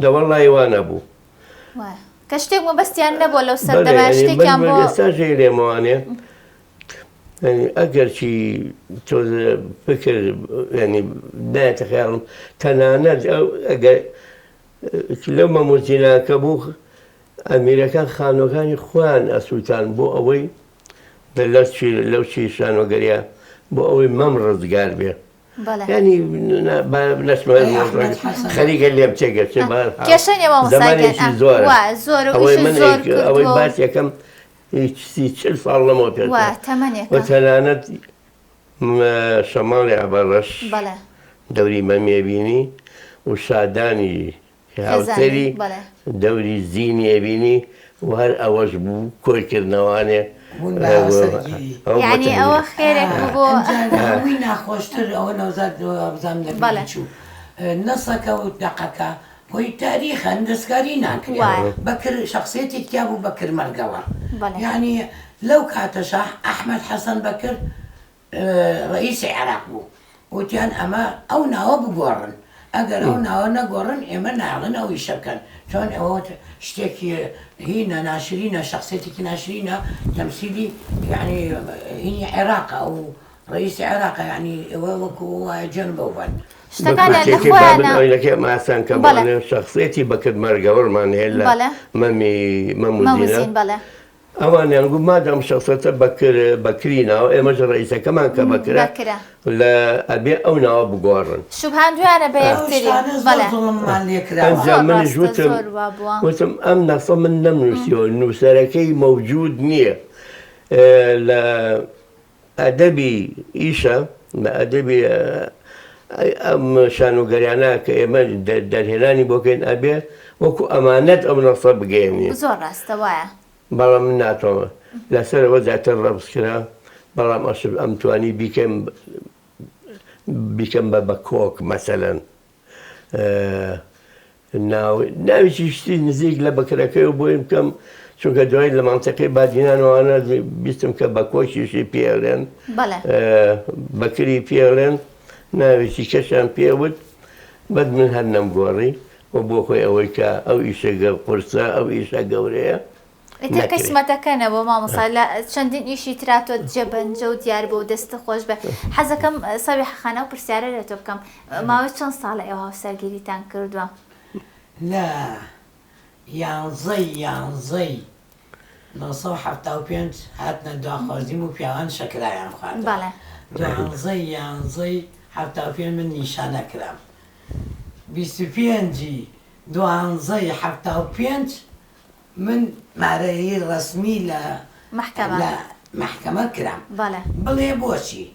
دەوەڵڵی وا نەبوو. وایە کە شتێک مەبەستیان نەبووە لەو سەردەمە شتێکیان بۆ ئێستاش لێمەوانێ ئەگەرچی تۆزێ فکر یعنی نایەتە خەیاڵم تەنانەت ئەو ئەگەر لەو مەموزیناکە بوو ئەمیرەکان خانوەکانی خۆیان ئەسووتان بۆ ئەوەی لەو چی شانۆگەریە بۆ ئەوەی مەم ڕزگار بێ یانی با نەچمە خەریکە لێم تێگەچێ کێشە نیە مامۆستا زمانێکی زۆرە وا زۆرە و ئەوەی ئیشت من زۆر ئەوەی کردووە باس یەکەم هیچ 40 ساڵ لەمەوە پێش وا و تەمەنێکە تەنانەت شەماڵی عەبەڕەش بەڵێ دەوری مەمیە بینی و شادانی خێزانی هاوسەری بەڵێ. دەوری زینی ئەبینی و هەر ئەوەش بوو کۆی کردنەوانێ بوون بە هاوسەرگیری. ئەوە بۆ یەعنی ئەوە تەنیا. خێرێک بوو بۆ ئەمجا لە هەمووی ناخۆشتر ئەوە نەوزاد وابزانم لە بیری بەڵێ. چوو نەسەکە و دەقەکە خۆی تاریخە دەستکاری ناکرێ وایە. بەکر شەخسیەتێک تیا بوو بەکر مەرگەوە بەڵێ. یەعنی لەو کاتەشا ئەحمەد حەسەن بەکر ڕەئیسی عێراق بوو وتیان ئەمە ئەو ناوە بگۆڕن ئەگەر ئەو ناوە نەگۆڕن ئێمە نایەڵن ئەو ئیشە بکەن چۆن ئەوە شتێکی هینە ناشرینە شەخسیەتێکی ناشرینە تەمسیلی یعنی هینی عێراقە ئەو ڕەئیسی عێراقە یعنی ئێوە وەکو وایە جوێن بەو بەن. شتەکانیان لە بە کورتیەکەی با من خۆیانە ئەوەی ئاسان کەم بەڵێ. ئەڵێم شەخسیەتی بەکر مەرگەوەرمان هەیە لە بەڵێ. مەمی مەم و مەم و زینە. زین بەڵێ. ئەوانیان گوت مادام شەخسەتە بەکر بەکری ناوە ئێمەش ڕەئیسەکەمان کە بەکرە بەکرە. لە ئەبێ ئەو ناوە بگۆڕن. شوبهاندویانە بە ئەو یەکتری شتانە زۆر بەڵێ. زوڵممان لێ کراوە. ئەنجا زۆر منیش ڕاستە وتم زۆر وا بووە. وتم ئەم نەسە من نەمنووسیوە نووسەرەکەی مەوجود نییە لە ئەدەبی ئیشە لە ئەدەبی ئەم شانۆگەریانە کە ئێمە دەرهێنانی بۆ کەین ئەبێ وەکو ئەمانەت ئەم نەسە بگەیەنین. زۆر ڕاستە وایە. بەڵام من ناتوانم لەسەر ئەوە زیاتر ڕەبز کرا بەڵام ئەشب ئەمتوانی بیکەم بیکەم بە بە کۆک مەسەلەن ناو ناوێکی شتی نزیک لە بەکرەکەی و بۆیم بکەم چونکە دوای لە مانتەقەی بادینانەوانە بیستم کە بە کۆکیشی پێڵێن بەکری پێڵێن ناوێکی کەشیان پێوت بەس من هەر نەمگۆڕی و بۆ خۆی ئەوەی کە ئەو ئیشە قورسە ئەو ئیشە گەورەیە ئیتر قیسمەتەکە نەبوو مامۆستا لە چەندین ئیشی ترا تۆ جێبەنجە و دیار بوو دەستت خۆش بێ حەزەکەم سەبیحە خان ئەو پرسیارە لە تۆ بکەم ماوەی چەند ساڵە ئێوە هاوسەرگیریتان کردووە؟ لە یانزەی یانزەی 975 هاتنە دواخوازیم و پیاوان شەکرایان خواردەوە بەڵێ. دوانزەی یانزەی 75 من نیشانە کرام 25 ی دوانزەی 75 من مارەیی ڕەسمی لە مەحکەمە. لە مەحکەمە کرام. بەڵێ. بڵێ بۆچی؟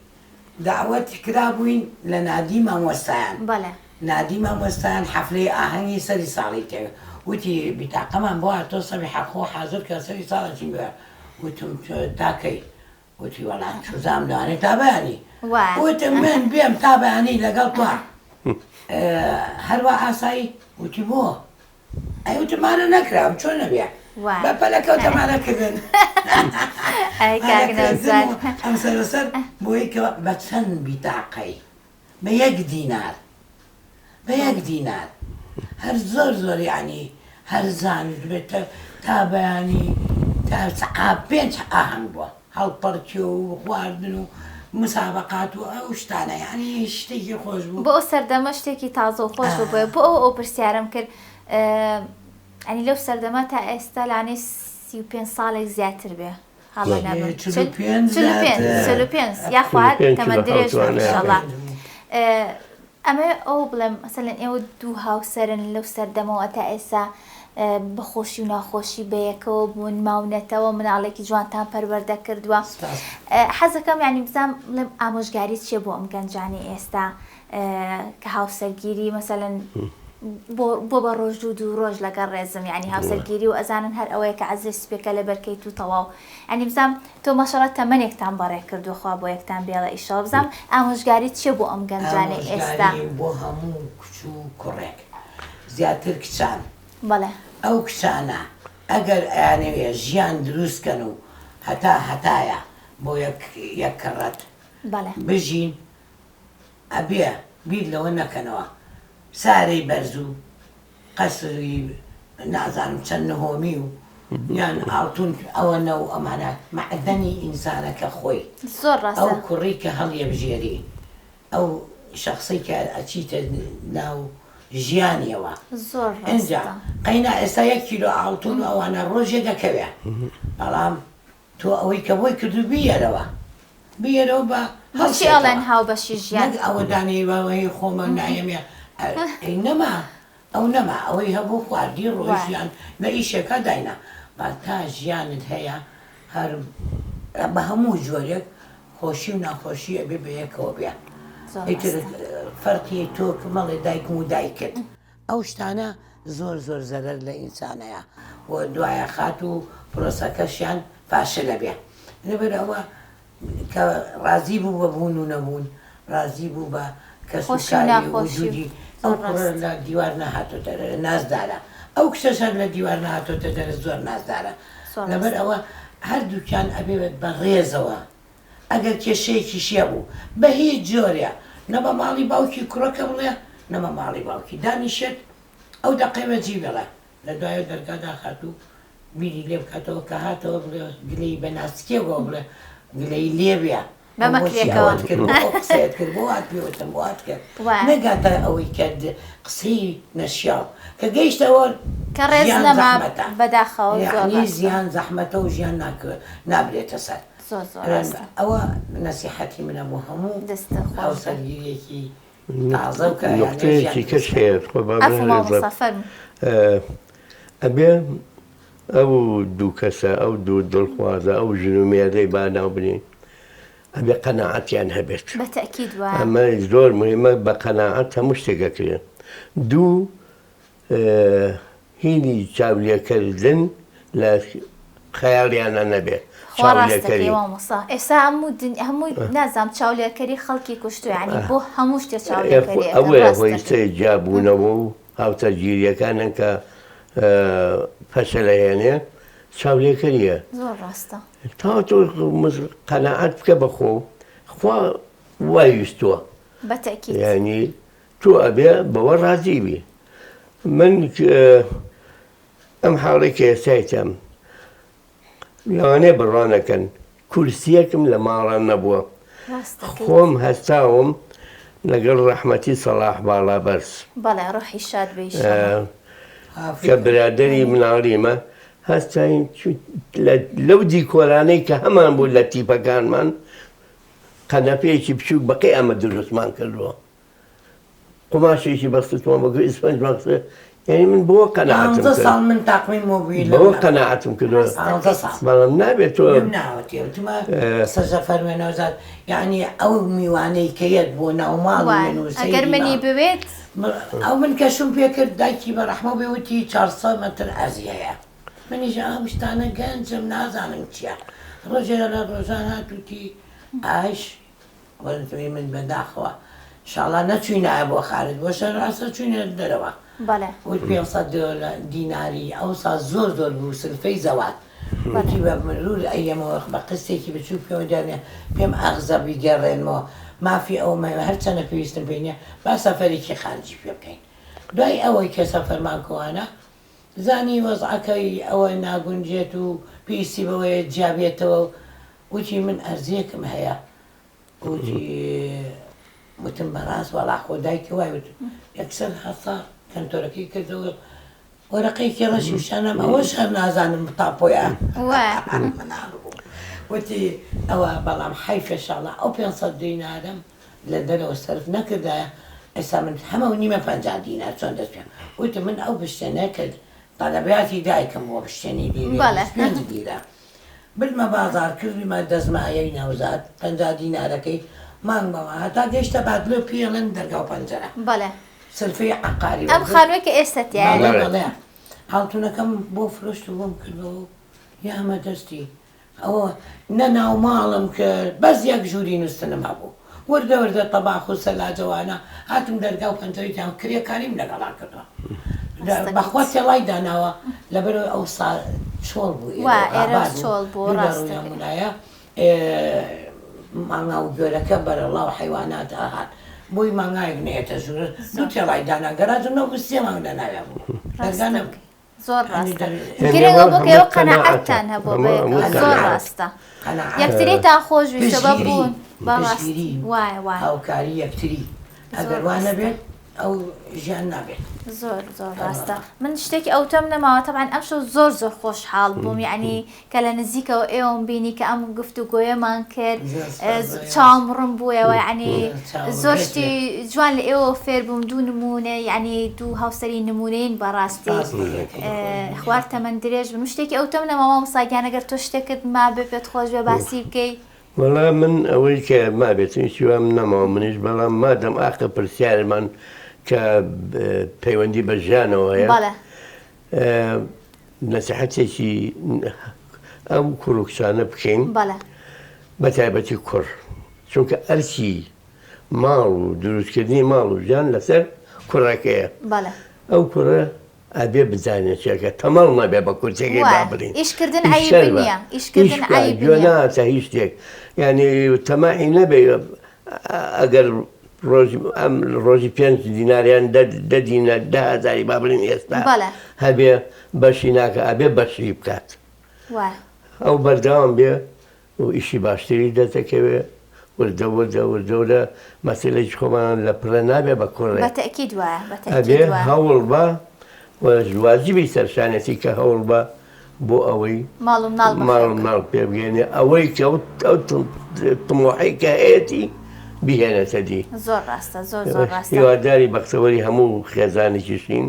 دەعوەت کرابووین لە نادی مامۆستایان. بەڵێ. نادی مامۆستایان حەفلەی ئاهەنگی سەری ساڵی تێ وتی بیتاقەمان بۆ هاتۆ سەبیحە خۆ حازر کە سەری ساڵ ئەچین بۆ وتم تا کەی؟ وتی وەڵا چوزام لەوانەیە تا بەیانی. وایە. وتم من بێم تا بەیانی لەگەڵ تۆ هەروا ئاسایی؟ وتی بۆ؟ ئەی وتم مارە نەکراوم چۆن نەبێ بە پەلە کەوتە مارە کردن ئەی کاک نەوزاد ئەم سەرەسەر بۆی کە بە چەند بیتاقەی بە یەک دینار بە یەک دینار هەر زۆر زۆر یعنی هەرزان بێت تا بەیانی تا سەعات پێنج ئاهەنگ بووە هەڵپەڕکێ و خواردن و مسابقات و ئەو شتانە یانی شتێکی خۆش بوو. بۆ ئەو سەردەمە شتێکی تازە و خۆش بوو بۆیە بۆ ئەوە ئەو پرسیارەم کرد ئەنی لەو سەردەمە تا ئێستا لانەی 35 ساڵێک زیاتر بێ هەڵە نەبم 45 یاخوا تەمەن درێژ بن ئینشەڵا ئەمەوێ ئەوە بڵێم مەسەلەن ئێوە دوو هاوسەرن لەو سەردەمەوە تا ئێستا بە خۆشی و ناخۆشی بەیەکەوە بوون ماونەتەوە مناڵێکی جوانتان پەروەردە کردووە حەزەکەم یعنی بزانم بڵێم ئامۆژگاری چییە بۆ ئەم گەنجانەی ئێستا کە هاوسەرگیری مەسەلەن بۆ بۆ بە ڕۆژ و دوو ڕۆژ لەگەڵ ڕێزم یانی هاوسەرگیری و ئەزانن هەر ئەوەیە کە عەزێ سپێکە لەبەر کەیت و تەواو یانی بزانم تۆ ماشاءاللە تەمەنێکتان بەڕێ کردووە خوا بۆ یەکتان بێڵێ ئیشەڵا بزانم ئامۆژگاریت چیە بۆ ئەم گەنجانەی ئێستا؟ ئامۆژگاریم بۆ هەموو کچ و کوڕێک زیاتر کچان بەڵێ. ئەو کچانە ئەگەر ئەیانەوێ ژیان دروست کەن و هەتا هەتایە بۆ یەک یەک کەڕەت بەڵێ. بژین ئەبێ بیر لەوە نەکەنەوە سارەی بەرز و قەسری نازانم چەند نهۆمی و یان ئاڵتون ئەوەنە و ئەمانە مەعدەنی ئینسانەکە خۆی زۆر ئەو ڕاستە. کوڕی کە هەڵیەبژێری ئەو شەخسەی کە ئەچیتە ناو ژیانیەوە زۆر ئینجا ڕاستە. قەینا ئێستا یەک کیلۆ ئاڵتون و ئەوانە ڕۆژێک ئەکەوێ بەڵام تۆ ئەوەی کە بۆی کردووی بیەرەوە بیەرەوە با بۆچی ئەڵێن هەڵسێتەوە هاوبەشی ژیان؟ نەک ئەوە دانێی وا هی خۆمە نایەمێ ئەی نەما ئەو نەما ئەوەی هەبوو خواردی ڕۆیشت وایە. یان لە ئیشێکا داینا با تا ژیانت هەیە هەر بە هەموو جۆرێک خۆشی و ناخۆشی ئەبێ بەیەکەوە بێ زۆر ئیتر ڕاستە. فەرقی تۆ مەڵێ دایکم و دایکت ئەو شتانە زۆر زۆر زەرەر لە ئینسانەیە و دوایە خات و پرۆسەکەشیان فاشل ئەبێ لەبەر ئەوە کە ڕازی بوو بە بوون و نەبوون ڕازی بوو بە کەس و خۆشی و کاری ناخۆشی و وجودی ئەو زۆر کوڕە ڕاست. لە دیوار نەهاتۆتە دەرێ نازدارە ئەو کچەش هەر لە دیوار نەهاتۆتە دەرێ زۆر نازدارە زۆر لەبەر ڕاستە. ئەوە هەردووکیان ئەبێ بە ڕێزەوە ئەگەر کێشەیەکیش هەبوو بە هیچ جۆرێ نە بە ماڵی باوکی کوڕەکە بڵێ نە بە ماڵی باوکی دانیشێت ئەو دەقەی بەجی بێڵێ لە دوایەوە دەرگا داخات و بیری لێ بکاتەوە کە هاتەوە بڵێ گلەیی بە ناسکێکەوە بڵێ گلەیی لێ بێ بە بۆ بۆچی مەکرێکەوە. ئەوەت کرد بۆ ئەو قسەیەت کرد بۆ وات پێ وتم بۆ وات کرد وایە. نەگاتە ئەوەی کە قسەی نەشیاو کە گەیشتەوە کە ڕێز ژیان نەما زەحمەتە بەداخەوە زۆر یەعنی ڕاستە. زیان زەحمەتە و ژیان نابرێتە سەر. زۆر زۆر ڕاستە. ئەوە نەسیحەتی منە بۆ هەموو دەستت خۆش بێ. هاوسەرگیریەکی تازە و کە یانە ژیان نوقتەیەکی کەش دروست کەن. هەیە خۆ با عەفو بڵێم مامۆستا فەرموو. ئەبێ ئەو دوو کەسە ئەو دوو دڵخوازە ئەو ژن و مێردەی با ناو بنێین ئەبێ قەناعەتیان هەبێت. بە تەئکید وایە. ئەمە زۆر مهمە بە قەناعەت هەموو شتێک ئەکرێ. دوو هینی چاولێکردن لە خەیاڵیانا نەبێ خوا ڕاست دەکەی چاولێکەری. مامۆستا ئێستا هەموو دنیا هەموو نازانم چاولێکەری خەڵکی کوشتوە یانی بۆ هەموو شتێ چاولێکەری ئەکەن ئەوەیە ڕاست هۆی دەکەی. سێ جیابوونەوە و هاوسەرگیریەکانن کە فەشەل ئەهێنێ چاولێکەریە. زۆر ڕاستە. تا تۆ قەناعەت بکە بە خۆو خوا وای ویستوە. بە تەئکید. یانی تۆ ئەبێ بەوە ڕازی بی. من ئەم حاڵەی کە ئێستای تیام لەوانەیە بڕوا نەکەن کورسیەکم لە ماڵان نەبووە خۆم هەستاوم لەگەڵ ڕەحمەتی سەڵاح باڵابەرز بەڵێ ڕۆحی شاد بێ ئیشەڵا. کە برادەری مناڵیمە هەستاین لەو دیکۆرانەی کە هەمان بوو لە تیپەکانمان قەنەفەیەکی بچووک بەقەی ئەمە دروستمان کردووە قوماشێکی بەستتووە بە گوێ ئیسفەنجمان خستە یعنی من بۆ قەناعەتم پانزە کرد ساڵ من تاقمی مۆبیلم بەوە نەبوو. قەناعەتم کردووە پانزە ساڵ بەڵام نابێت تۆ لێم ناوەتێ وتمە قسەشە فەرمێ نەوزاد یعنی ئەو میوانەی کە یەت بۆ ناو ماڵی وایە من و ئەگەر سەیری منی ماڵ بوێت ئەو من کە شوم پێ کرد دایکی بە ڕەحمە بێ وتی 400 مەتر ئەرزی هەیە منیش ئەم شتانە گەنجم نازانم چییە ڕۆژێ لە ڕۆژان هات وتی ئایش وەرزی من بەداخەوە شاڵا نەچوینایە بۆ خارج بۆ شەر ڕاستە چوینە دەرەوە بەڵێ. وت 500 دۆلار دیناری ئەوسا زۆر زۆر بوو سلفەی زەوات وتی بە مرور ئەیەمەوە بە قستێکی بچووک پێوە دیار نیە پێم ئەغزە بیگەڕێنمەوە مافی ئەوم هەیە هەرچەنە پێویستم پێی نیە با سەفەرێکی خارجی پێ بکەین دوای ئەوەی کە سەفەرمان کۆانە زانی وەزعەکەی ئەوە ناگونجێت و پێویستی بەوەیە جیابێتەوە وتی من ئەرزێکم هەیە وتی وتم بەڕاست وەڵا خۆ دایکە وای وت یەکسەر هەستا کەنتۆرەکەی کردەوە وەرەقەیەکی ڕەشی پیشانام ئەوەش هەر نازانم تاپۆیە مناڵ بوو وتی ئەوە بەڵام حەیفە شاڵا ئەو 500 دینارم لە دەرەوە سەرف نەکردایە ئێستا من هەمە و نیمە 50 دینار چۆن دەست پێ وتم من ئەو پشتێنە کرد تەلەبیاتی دایکم بۆ پشتێنی دیرێ 25 دیرە بردمە بازاڕ کردیمە دەستمایەی نەوزاد 50 دینارەکەی مانگ بە مانگ هەتا گەیشتە بادلۆ پێی ئەڵێن دەرگا و پەنجەرە. بەڵێ. سلفەی عەقاری ئەم وەرگرت. خانووەی کە ئێستا تیایە. بەڵێ بەڵێ. بەڵێ ئاڵتونەکەم بۆ فرۆشت و بۆم کردەوە و یامە دەستی ئەوە نە ناوماڵم کرد بەس یەک ژووری نوستنم هەبوو وردە وردە تەباخ و سەلاجە وانە هاتم دەرگا و پەنجەرەی تیا کرێکاریم لەگەڵا کردوە بەخوا تێڵای داناوە لەبەرئەوەی ئەوسا چۆڵ بوو وا ئێرە ئێرە غابات بوو چۆڵ بوو دوو لە ڕاستە ڕووی هەموولایە مانگا و گوێرەکە بەرەڵا و حەیوانات ئەهات بۆی مانگایەک نەیەتە ژوورە دوو تێڵای دانا گەراجم نەبوو سێ مانگ لەناویا بوو دەرگا ڕاستە نەبوو زۆر یانی ڕاستە دەر یعنی گرنگ ئەوە ئەوە بوو کە هەموو ئێوە قەناعەتە قەناعەتتان هەبووە هەموو بەیەکەوە هەموو زۆر قەناعەت ڕاستە قەناعەت یەکتریتان خۆش ویستوە بە پشتگیری بوون بە ڕاست پشتگیری وایە وایە هاوکاری یەکتری زۆر ئەگەر وا ڕاستە نەبێت ئەو ژیان نابێت. زۆر زۆر ڕاستە هەروەها. من شتێکی ئەوتۆم نەماوە تەبعەن ئەمشەو زۆر زۆر خۆشحاڵ بووم یەعنی کە لە نزیکەوە ئێوەم بینی کە ئەم گفتوگۆیەمان کرد زۆر سوپاس بۆ ئێوەش. چاوم ڕوون بوویەوە یەعنی زۆر چاوم زۆر ڕێک شتی بێت. جوان لە ئێوەوە فێر بووم دوو نموونە یەعنی دوو هاوسەری نموونەیین بەڕاستی سوپاس بۆ یەکتری خۆش بن. خوار تەمەن درێژ بن من شتێکی ئەوتۆم نەماوە مامۆستا گیان ئەگەر تۆ شتێکت مابێ پێت خۆش بێ باسی بکەی. وەڵا من ئەوەی کە مابێتن هیچی وام نەماوە منیش بەڵام مادەم ئاخر پرسیارمان کە پەیوەندی بە ژیانەوە هەیە بەڵێ. نەسیحەتێکی ئەم کوڕ و کچانە بکەین بەڵێ. بە تایبەتی کوڕ چونکە ئەرکی ماڵ و دروستکردنی ماڵ و ژیان لەسەر کوڕەکەیە بەڵێ. ئەو کوڕە ئەبێ بزانێ چێکە تەمەڵ نەبێ بە کورتیەکەی با وایە بڵێین ئیش کردن ئیش عەیب شەرمە نییە ئیش ئیش کردن بکە عەیب گوێ نییە. ناچە هیچ شتێک یانی تەماعی نەبێ ئەگەر ڕۆژی ئەم ڕۆژی پێنج دیناریان دە دینار دە هەزاری با بڵێین ئێستا بەڵێ. هەبێ بەشی ناکا ئەبێ بەشی بکات وایە. ئەو بەردەوام بێ و ئیشی باشتری دەست دەکەوێ وردە وردە وردە وردە مەسەلەیەکی خۆمان لە پڕە نابێ بە کوڕێ بە تەئکید وایە بە تەئکید ئەبێ وایە. هەوڵ بە و واجبی سەرشانێتی کە هەوڵ بە بۆ ئەوەی ماڵ و مناڵ ماڵ بەخێو و بکا. مناڵ پێ بگەینێ ئەوەی کە ئەو ئەو تموحەی کە هەیەتی بیهێنێتە دی. زۆر ڕاستە زۆر زۆر ڕاستە. هیواداری بەختەوەری هەموو خێزانێکیشین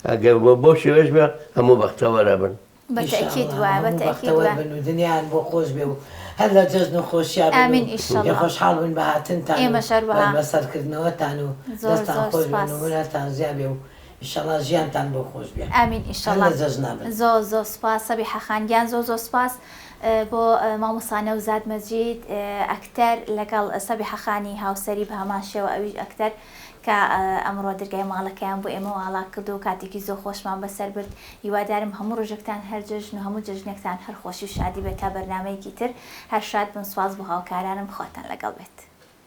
ئەگەر بۆ بەو شێوەیەش بێ هەموو بەختەوەر ئەبن. بە تەئکید ئیشاڵڵا وایە بە هەموو تەئکید بەختەوەر وایە. بن و دنیایان بۆ خۆش بێ و هەر لە جەژن و خۆشیا بن و ئامین ئیشەڵا. خۆشحاڵ بن بە هاتنتان و ئێمەش هەروەها. بەسەرکردنەوەتان و زۆر دەستان زۆر خۆش بێ و سوپاس. نمونەتان زیا بێ و ئیشەڵا ژیانتان بۆ خۆش بێ ئامین هەر ئیشەڵا. لە جەژنا بن. زۆر زۆر سوپاس سەبیحە خان گیان زۆر زۆر سوپاس بۆ مامۆستا نەوزاد مەجید ئەکتەر لەگەڵ سەبیحە خانی هاوسەری بە هەمان شێوە ئەویش ئەکتەر کە ئەمڕۆ درگای ماڵەکەیان بۆ ئێمە واڵا کرد و کاتێکی زۆر خۆشمان بەسەر برد هیوادارم هەموو ڕۆژێکتان هەر جەژن و هەموو جەژنێکتان هەر خۆشی و شادی بێت تا بەرنامەیەکی تر هەر شاد بن سوپاس بۆ هاوکارانم خواتان لەگەڵ بێت.